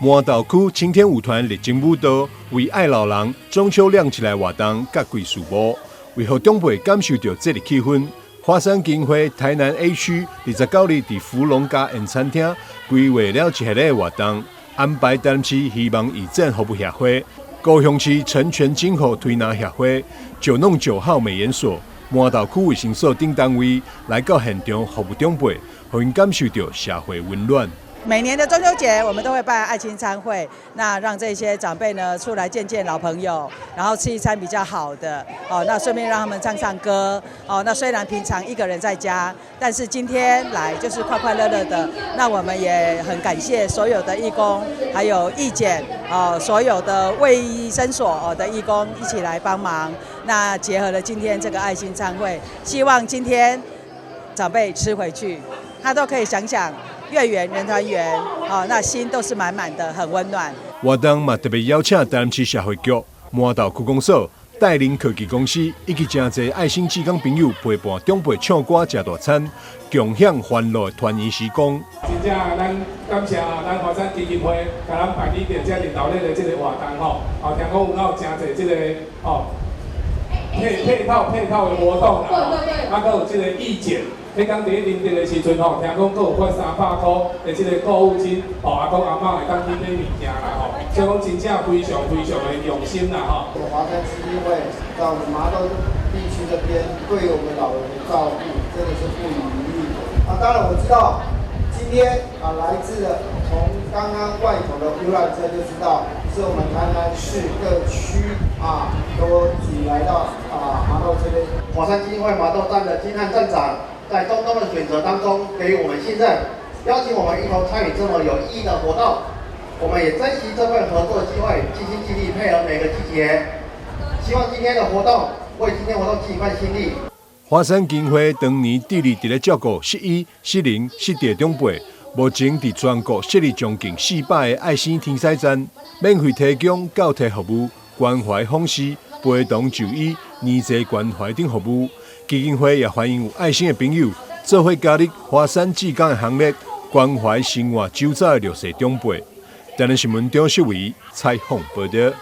麻豆區青天舞團熱情舞蹈為愛老人中秋亮起來活動佮規事務，為予長輩感受著節日氣氛。華山基金會台南 A 區29日佇福隆家宴餐廳規劃了一系列活動，安排台南市希望義診服務協會、高雄市成全金和推拿協會、9弄9號美研所、麻豆區衛生所等單位來到現場服務長輩，予𪜶感受著社會溫暖。每年的中秋節，我們都會辦愛心餐會，那讓這些長輩呢出來見見老朋友，然後吃一餐比較好的，哦，那順便讓他們唱唱歌，哦，那雖然平常一個人在家，但是今天來就是快快樂樂的。那我們也很感謝所有的義工，還有義檢，哦，所有的衛生所哦的義工一起來幫忙。那結合了今天這個愛心餐會，希望今天長輩吃回去，他都可以想想。月圓人團圓，哦，那心都是滿滿的，很溫暖。活動嘛特別邀請台南市社會局、麻豆區公所、帶領科技公司以及誠濟愛心志工朋友陪伴長輩唱歌、食大餐，共享歡樂團圓時光。真正咱感謝咱華山基金會，共咱辦理著這日頭日的這個活動吼，哦，聽講有有誠濟這個哦配套的活動啦，啊，閣有這個義剪。彼工佇咧臨陣的時陣吼，聽講閣有發300箍的這個購物金，吼，阿公阿嬤會當去買物件啦吼，所以講真正非常非常的用心啦吼。我們華山基金會在我們麻豆地區這邊對我們老人的照顧真的是不遺餘力。啊，當然我知道今天啊來自的從剛剛外頭的遊覽車就知道，是我們台南市各區啊都擠來到啊麻豆這邊。華山基金會麻豆站的金漢站長，在眾多的選擇當中，給予我們信任，邀請我們一同參與這麼有意義的活動。我們也珍惜這份合作機會，盡心盡力配合每個季節。希望今天的活動為今天活動盡一份心力。華山基金會當年致力佇咧照顧失醫、失能、失智長輩，目前佇全國設立將近400個愛心停駛站，免費提供教體服務、關懷訪視、陪同就醫、年節關懷等服務。基金會也歡迎有愛心的朋友做伙加入華山志工的行列，關懷生活周遭的弱勢長輩。台南新聞張秀偉採訪報道。